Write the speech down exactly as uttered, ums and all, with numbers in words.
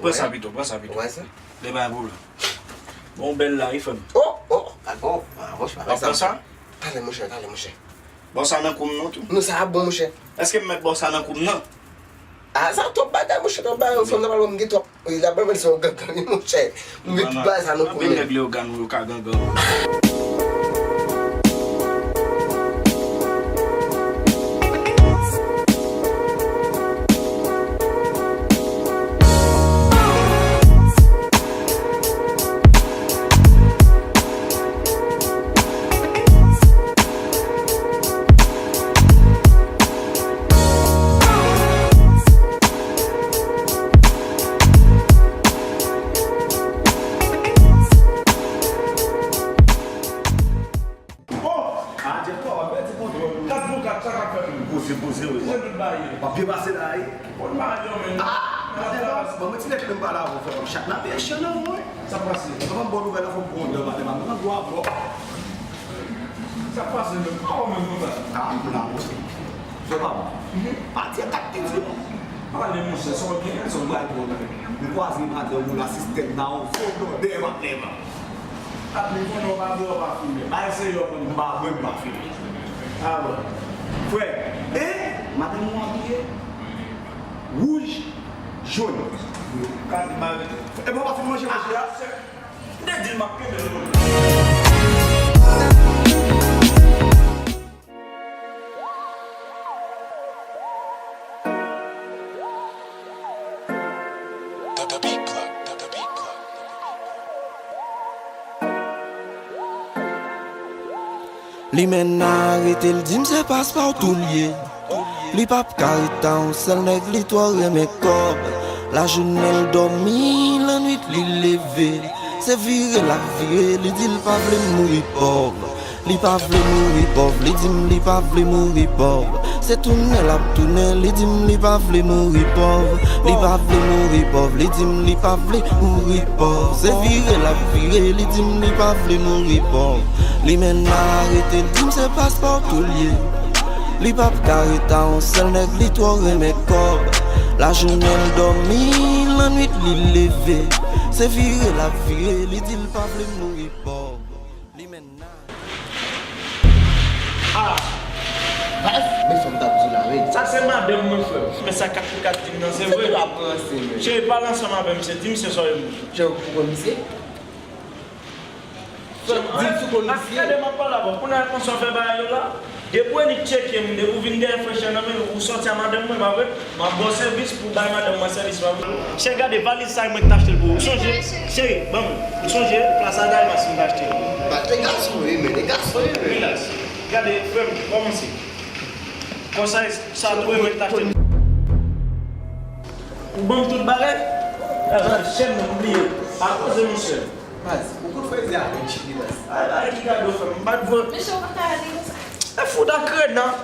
Pran sa pito, pran sa pito. Ou wè sa? Li pa gen pwoblèm. Bon, bèl la, wi, frè m. Oh, oh, pa bon. Ah, bon, w ap pran sa? Talè, monchè, talè, monchè. Bon, sa nan kou m non tou. Non, sa a bon, monchè. Èske m mèt ba w sa nan kou m nan? Ah, sa twòp bagay, monchè, twòp bagay. Fanm nan pral wè m gen twòp. Wi, la ban mwen se yon gangan, wi, monchè. M gen tout bagay sa nan kou m. Anpil nèg Leyogàn ou yo ka gangan. Bon, a, Jeff, w ap pèdi kontwòl ou. Kat pou kat, sa k ap fèt menm? Poze, poze, wi. Poze tout bagay. W ap byen pase la, wi. Bon, bagay yo menm. Ah, bon, mwen ti nèg menm pale avè w, frè m. Chat la mechan nan, wi. Sa k pase? Mwen ban m bon nouvèl la, fò m pran yon dè maten, mwen pran dwa bò. Sa k pase menm? Kòman menm konsa? Ah, m la, wi. Fè pa bon. Mhm. Pati a kat ki di, non. Pale, monchè, sa w gen, sa w gen. Mwen kwaze madanm ou la, sistèm nan, on fo blòdè, madanm. Ap li konnen w pa bwè, w pa fimen. Bay se yo konn. M pa bwè, m pa fimen. Ah bon. Frè, e madanm ou abiye wouj, jòn. Gade mari. E bon, w pa fin manje manje a? M te di l m ap kenbe l. The, the beat plug, the, the beat plug. Limena arete l, di m se paspòtou l ye. Li p ap ka ret a yon sèl nèg, li twò renmen kòb. Lajounen l dòmi, lannwit li leve. Se vire l ap vire, li di l pa vle mouri pòv. Li pa vle mouri pòv, li di m li pa vle mouri pòv. Se tounen l ap tounen, li di m li pa vle mouri pòv. Li pa vle mouri pòv, li di m li pa vle mouri pòv. Se vire l ap vire, li di m li pa vle mouri pòv. Limena arete l, di m se paspòtou l ye. Li p ap ka ret a yon sèl nèg, li twò renmen kòb. Lajounen l dòmi, lannwit li leve. Se vire l ap vire, li di l pa vle mouri pòv. Limena. Ah! Baz, men sa m t ap di w la, wi. Sa se madanm mwen, frè m. Men sa kat pou kat di m nan, se vre. Se ki w ap ranse, men? Cheri, pale ansanm avè m, se di m se sa w ye, mwen. Cheri, ou konn misye? Frè m, di m si w konn misye. Gade, m ap pale avè w. Kounye a, konsa w fè bagay yo la. Depi w vin tcheke m, depi w vin gen frechè nan men, ou sòti a madanm mwen, pa vre? M ap ba w sèvis pou w bay madanm mwen sèvis, pa vre? Cheri, gade, valiz sa, e mwen ki t achte l pou ou. Ou sonje? Cheri, ban mwen. Ou sonje? Plas a Dalmas mwen t achte l. Bat e gason, wi, men e gason, wi, men. Rilaks. Gade, frè m, kòmanse. Konsa, sa tou, e mwen ki t achte l. Ou ban m tout bagay? Ah, chèn nan, m bliye. Pa koze, monchè. Baz, ou konn freze avèk Chili la. Ay, ay, ki gade w fè m. M pa t vre. Mesye, ou pa ka ale konsa. E fout ak rèd nan.